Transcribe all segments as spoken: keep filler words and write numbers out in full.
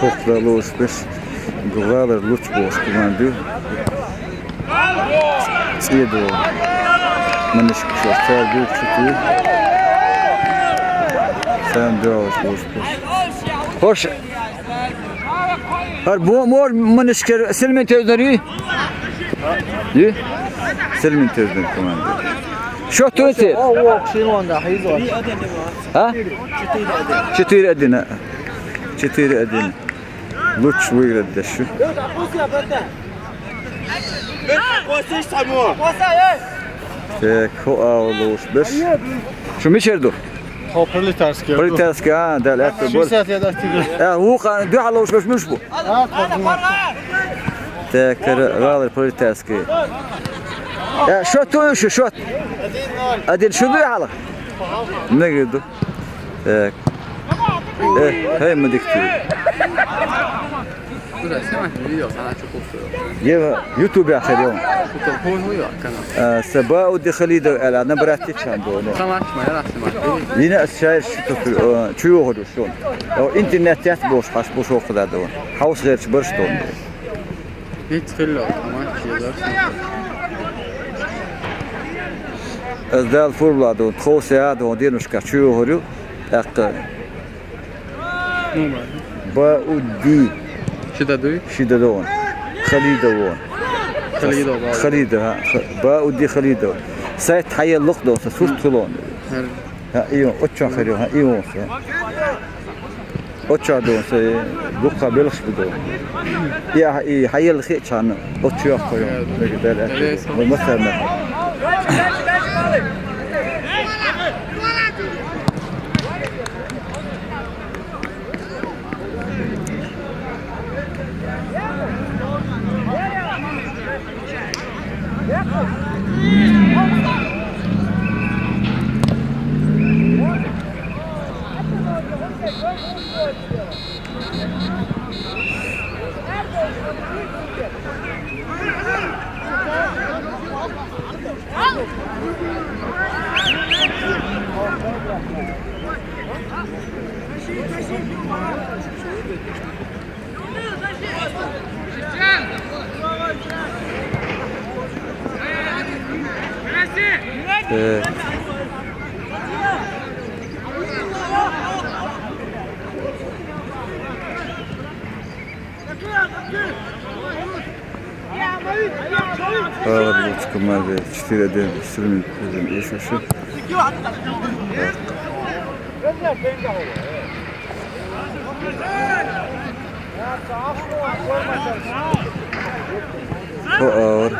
Хохла лош беш, гвалар луч бош команду. ЦӀедо. Манишк шо цар бир чути. Сан дош луч беш. Хош. Гьар бу мор манишкер силмин тевздари. Ди? Силмин тевздари команда. Шо ту эти? О, о, шилонда, хизо. А? Четыре один. Четыре один. Луч выиграть дешу. Так, хо аулуш беш. Шумичерду? Хо, пролетарский. Пролетарский, а, да, это был. Шестьдесят лет достигли. Э, уха, духа луш беш муш бу. Так, ра-, ралли пролетарский. Э, шо ту, шо, шо? Один шо ду яла? Нагиду. Так. Э, хай мадикти. Слушай, снимай видео, она что кушает. Ева, ютубе ахирён. Что, кушаю я, канал? Э, Саба Уди Халидов, эла, набрати чандо, но. Хамаш, моя раз снимай. Лина шаир шуту, э, чуё году шон. О, интернет яс бош, хаш бош окуда дон. Хаус герч бер штон. Ит хилло, хамаш, я да. Аз дал фурла дон, хосе а дон, денушка чуё горю. Так. Ну, ладно. Бауди. Шидадуй? Шидадон. Халидовон. Халидов, Бауди. Халидов, ха, ха, Бауди Халидов. Сайт хая лук дон, са сурт хулон. Хар. Ха, ион, очон харио, ха, ион, ха. Оча дон, са лука белхш бидо. Я, и хаял хи чан, очо хойо. Мегдел эти. Мусарна. Так. Ага, бу команда четыре один, силмин, ещё. Фу, аур.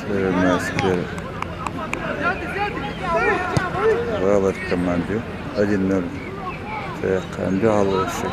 Северная Сквер. Ва бар команде. Один ноль. Так, анде алышы.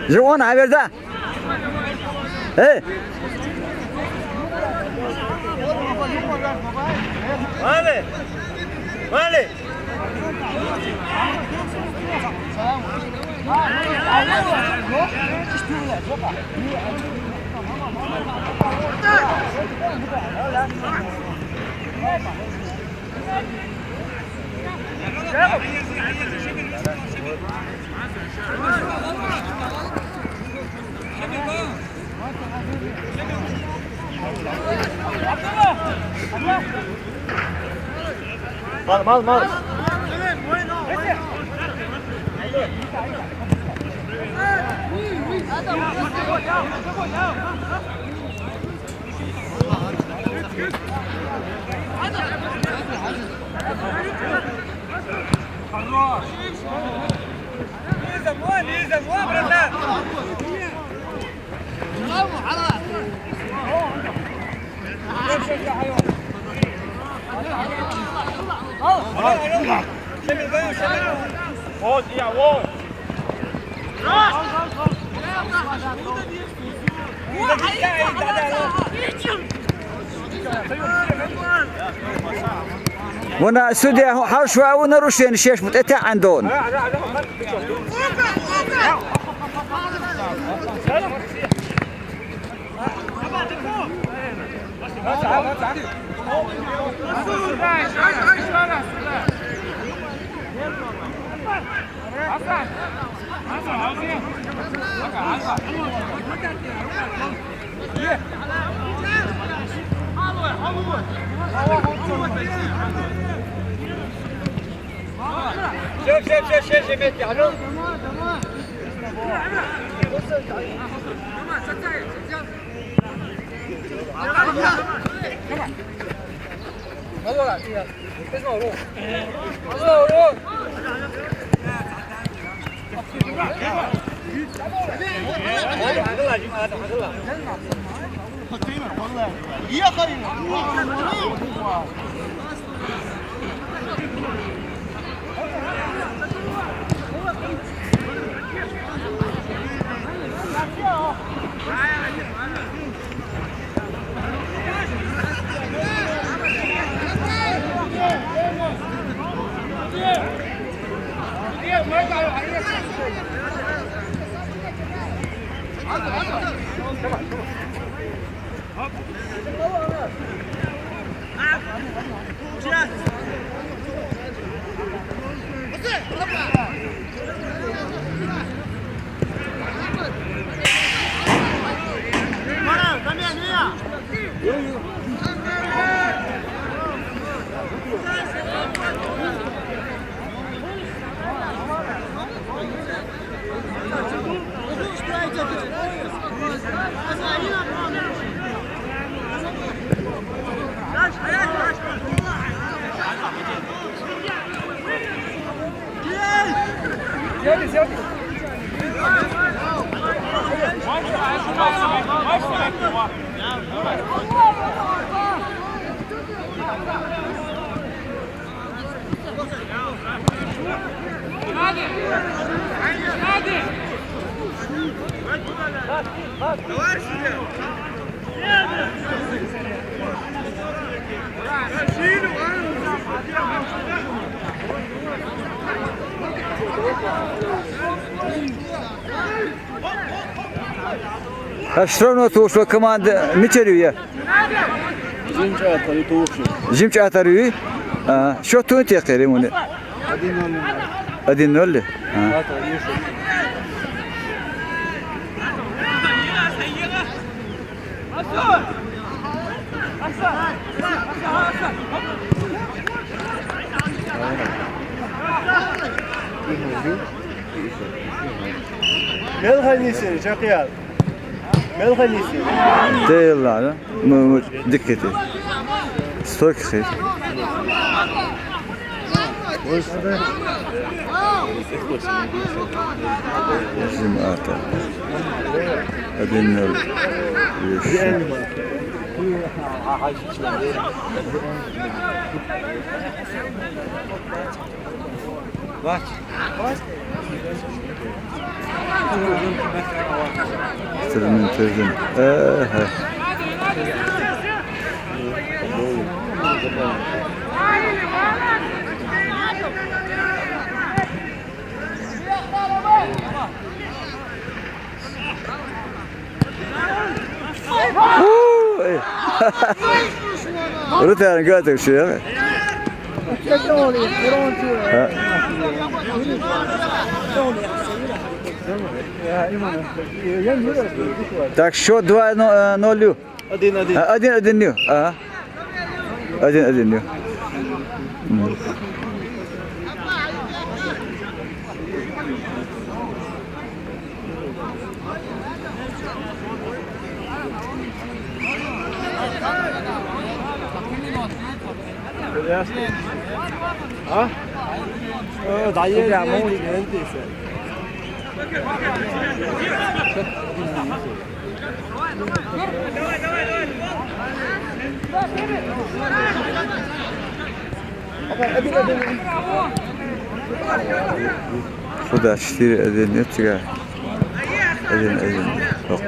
Живон, аверда. Э! Mali! Mali! Mal, mal, mal. Хорош! Лиза, мой, Лиза, мой, братан! Вот, я, вот. Вуна судья хьал шваъу нарушение шеш бу тӀетаьӀан дон. Все, все, все, все, все вместе, алло. Все равно, потому что команда мичарю я. Жим чӀатар ю тухуш. Жим чӀатар ю? А, счёт тун текъери муни? Один ноль. Один ноль? А. Мел ханисин, Шакиял. Мел ханисин. Дейла, да? Ну, ну, дикити. Стойка хит. Жим ата. Один ноль. Сирмин тезин. Э, э. Uu, ei. Rutehan gördük şey mi? Ha. Так, счёт два ноль. Один один. А, один один, ну. Ага. Один один, ну. Мгм. А? Э, да, я не, не, не, не. Куда? Четыре один, нет, тебя. Один один. Yok.